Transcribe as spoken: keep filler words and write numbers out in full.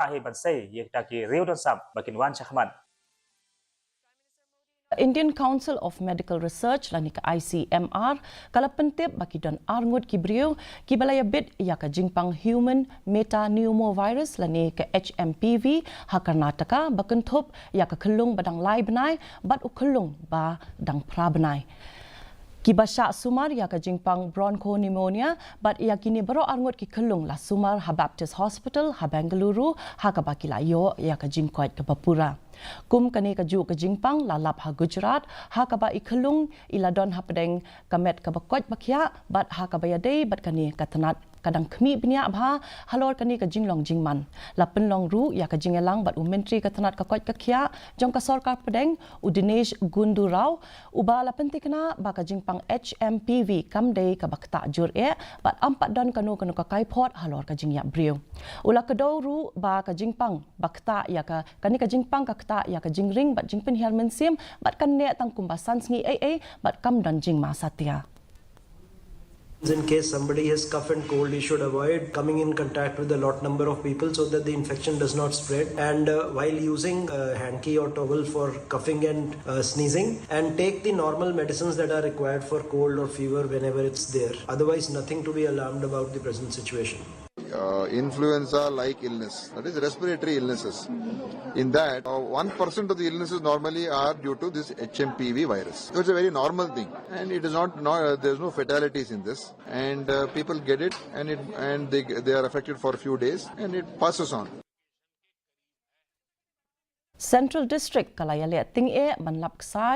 Ahi ban sei ïa kita ki riew don sap ba kin wan shakhmat. Indian Council of Medical Research lane ka I C M R ka la pyntip ba ki don arngut ki briew kiba la ïabit ïa ka jingpang human metapneumovirus lane ka H M P V ha Karnataka ba kynthup ïa ka khyllung ba dang lai bnai bad u khyllung ba dang phra bnai. Kiba shah sumar ïa ka jingpang bronchopneumonia bad ïa kine baroh arngut ki khyllung la sumar ha Baptist Hospital ha Bengaluru ha kaba ki la ïoh ïa ka jingkoit kaba pura. Kum kane kajuh ka jingpang la lap ha Gujarat ha kaba i khyllung i la don hapdeng ka met kaba koit ba khiah bad ha kaba ïadei bad kane ka tnat ka dang khmih bniah bha halor kane ka jinglong jingman. La pynlong ruh ïa ka jingïalang bad u Myntri ka tnat ka koit ka khiah jong ka sorkar pdeng u Dinesh Gundu Rao uba la pynthikna ba ka jingpang H M P V kam dei kaba ktah jur eh bad ym pat don kano kano ka kaiphod halor ka jingïap briew. U la kdew ruh ba ka jingpang ba ktah ïa ka kane ka jingpang ka ktah ïa ka jingring bad jingpynhiar mynsiem bad kan neh tang kumba san sngi ei ei bad kam don jingma satia. In case somebody has cough and cold, he should avoid coming in contact with a lot number of people so that the infection does not spread. And uh, while using a hanky or towel for coughing and uh, sneezing, and take the normal medicines that are required for cold or fever whenever it's there. Otherwise, nothing to be alarmed about the present situation. Uh, influenza like illness, that is respiratory illnesses. In that, uh, one percent of the illnesses normally are due to this H M P V virus. So it's a very normal thing, and it is not, no, uh, there's no fatalities in this, and uh, people get it, and it and they they are affected for a few days, and it passes on. Central District ka la ïaleh tyngeh ban lap ksai